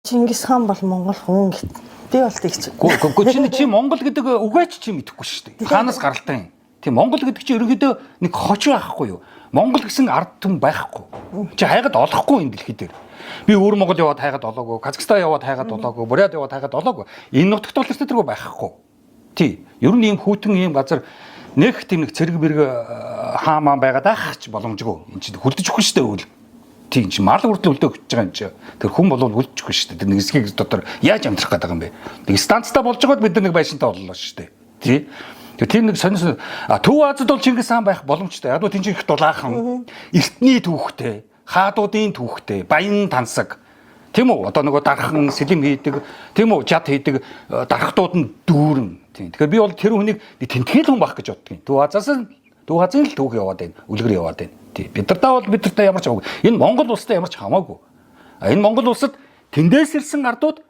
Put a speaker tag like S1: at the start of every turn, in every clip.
S1: Чингис хаан бол Монгол хүн гэт. Би бол тэгч.
S2: Гү чи Монгол гэдэг үгээч чи мэдэхгүй шүү дээ. Хаанаас гаралтай юм. Тийм, Монгол гэдэг чи ерөнхийдөө нэг хоч байхгүй юу? Монгол гэсэн ард түмэн байхгүй. Чи хайгаад олохгүй энэ дэлхий дээр. Би өвөр Монгол яваад хайгаад олоогүй, Казахстан яваад хайгаад олоогүй, Бурят яваад хайгаад олоогүй. Энэ нутагт бол тэргүй байхгүй. Тий. Ер нь ийм хүйтэн ийм газар нэх тийм нэг цэрэг бэрэг хаамаа байгаад ах ч боломжгүй. Энд чинь хүлдэж өгөх шүү дээ үл. Тийм чи мал хүртэл үлдээ өгч байгаа юм чи. Тэр хүн болвол үлдчихгүй шүү дээ. Тэр нэг эсхийг дотор яаж амьдрах гэдэг юм бэ? Нэг станцтай болж байгаад бид нар нэг байшинтай боллоо шүү дээ. Тий. Тэр тийм нэг сонир а Төв Азад бол Чингис хаан байх боломжтой. Яг нь тийм их дулаахан, эртний түүхтэй, хаадуудын түүхтэй, баян тансаг. Тийм үү? Одоо нөгөө дархан сэлэм хийдэг, тийм үү? Жад хийдэг дархтууд нь дүүрэн. Тийм. Тэгэхээр би бол тэр хүнийг нэг тэнтгэл хүн байх гэж боддгийн. Төв Азаас нь Төв Азийн л түүх яваад байна. Үлгэр яваад байна. Тий. Бид нартай бол бид нартай ямар ч хамаагүй. Энэ Монгол улстай ямар ч хамаагүй. А энэ Монгол улсад тэндээс ирсэн ардууд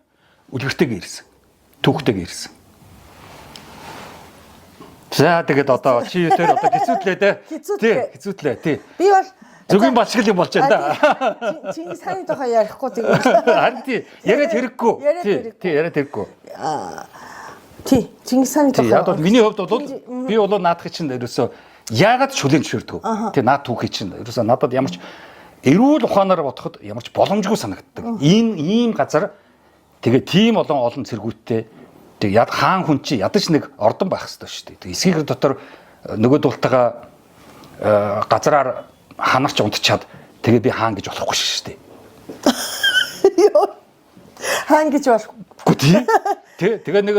S2: үлгэртэйг ирсэн. Түүхтэйг ирсэн. За тэгээд одоо чи тэр одоо хэцүүтлээ те. Тий, хэцүүтлээ тий.
S1: Би бол
S2: Зүгийн балшгал юм болж байна да.
S1: Чингис хааны тухай ярихгүй тэгээд.
S2: Харин тий, яриад хэрэггүй. Тий, тий, яриад хэрэггүй.
S1: Тий, Чингис хааны тухай.
S2: Яг бол миний хувьд бол би бол наадах чинь ерөөсөө яагаад шүлэн зөвшөөрдөг? Тий, наад түүхий чинь ерөөсөө надад ямар ч эрүүл ухаанаар бодоход ямар ч боломжгүй санагддаг. Энэ ийм газар тэгээ тийм олон олон цэргүүттэй тэг яд хаан хүн чи ядаж нэг ордон байх хэрэгтэй шүү дээ. Тэг эсгийгэр дотор нөгөө дултайгаа газраар ханарч унтчаад тэгээ би хаан гэж болохгүй шүү дээ.
S1: Хаан гэж болохгүй.
S2: Тий. Тэ тэгээ нэг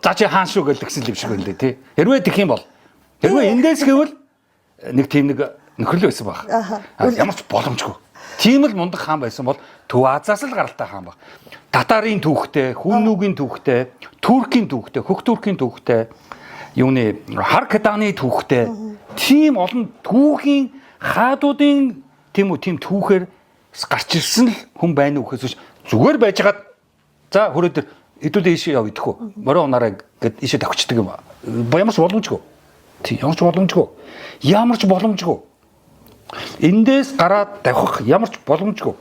S2: за чи хаан шүү гэж тэгсэн юм шиг байна лээ тий. Хэрвээ тэгэх юм бол хэрвээ эндээс гэвэл нэг тийм нэг нөхөрлөө байсан баг. Ямар ч боломжгүй. Тийм л мундаг хаан байсан бол Төв Азаас л гаралтай хаан баг. Татарын түүхтэй, Хүннүгийн түүхтэй, Туркийн түүхтэй, Хөх Туркийн түүхтэй, юуны Харкаданы түүхтэй тийм олон түүхийн хаадуудын тийм үү тийм түүхээр гарч ирсэн л хүн байна уу гэхээс зүгээр байжгаад за хөрөө дээр хэдүүлээ ийшээ яв идэхүү. Морин унаараа гэд ийшээ давхичдаг юм. Ямар ч боломжгүй. Тий, ямар ч боломжгүй. Ямар ч боломжгүй. Эндээс гараад давхих ямар ч боломжгүй.